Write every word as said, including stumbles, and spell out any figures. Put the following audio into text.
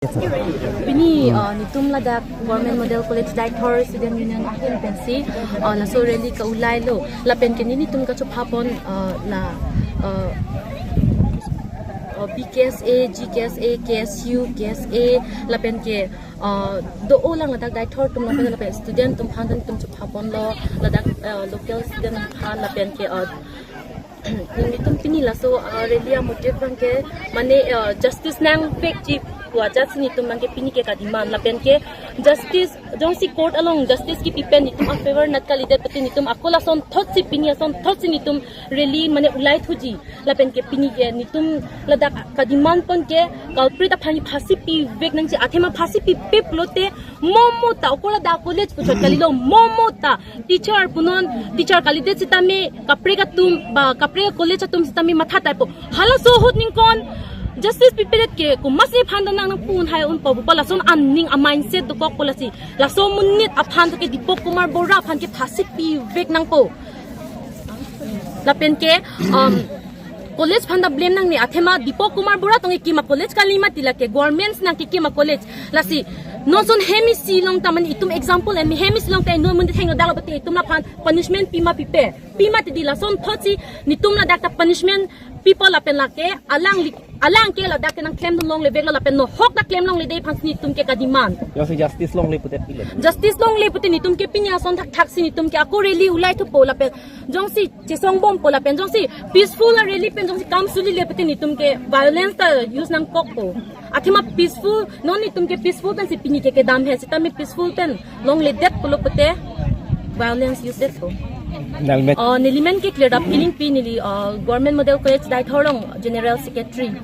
Pini uh, netum ladak Government Model College Deithor Student Union ahin pensi uh, laso rally ka-ulailo, lapen ke nelitum kachopha pon uh, la uh, uh, B K S A, G K S A, K S U, K S A, lapen ke uh, do-o lang ladak Deithor atum lapen, lapen student atum aphan ta netum chopha ponlo, ladak uh, local student aphan, lapen ke uh, netum pini laso uh, rally amotive abang ke mane uh, justice nangvekji pu ajat si netum abang ke pini ke ka-demand, lapen ke justice jongsi court along justice kipi pen netum a-favor nat kalidet pute netum ako lasonthotsi, pini asonthotsi netum rally mane ulaithuji, lapen ke pini ke netum ladak ka-demand pon ke culprit aphan phasi pivek nangji, athema phasi pipe pulote momo ta, okor ladak college puchot kalilo, momo ta teacher punon, teacher kalidet sitame kaprek atum ba kaprek college atum sitame matha taipo. Halaso ahut ningkan justice pipedet ke komatsi aphan ta nang nangpu-un hai unpo pu lason aning a-mindset dokokpo lasi. Laso amonit aphan ta ke Dipak Kumar Bora aphan ke phasi pivek nangpo. Lapen ke um, college aphan ta blame nangne, athema Dipak Kumar Bora tong kekim a-college kali mati, lake government nangkekim a-college. Lasi non ason hem isi along ta mane itum example, hem isi along ta non mun thengno dalo pute itum laphan punishment pima pipe. Pima tidi lasonthotsi netum ladak ta punishment pipo, lapen lake alang lik alang ke ladak ke nangklem longleveklo, lapen nohok ta klem longledet aphansi netum ke ka-demand. Jongsi justice longle pute pile. Justice longle pute netum ke pini ason thakthaksi netum ke ako rally ulaithupo, lapen jongsi chesongbompo, lapen jongsi peaceful a-rally pen jongsi kam sulile pute netum ke violence ta use nangkokpo. Athema peaceful, non netum ke peaceful pensi pini ke kedam he, sitame peaceful pen longledet pulo pute violence use detpo. Nangmet. Uh, neli men ke Cleardap Killingpi, neli uh, Government Model College Deithor along General Secretary.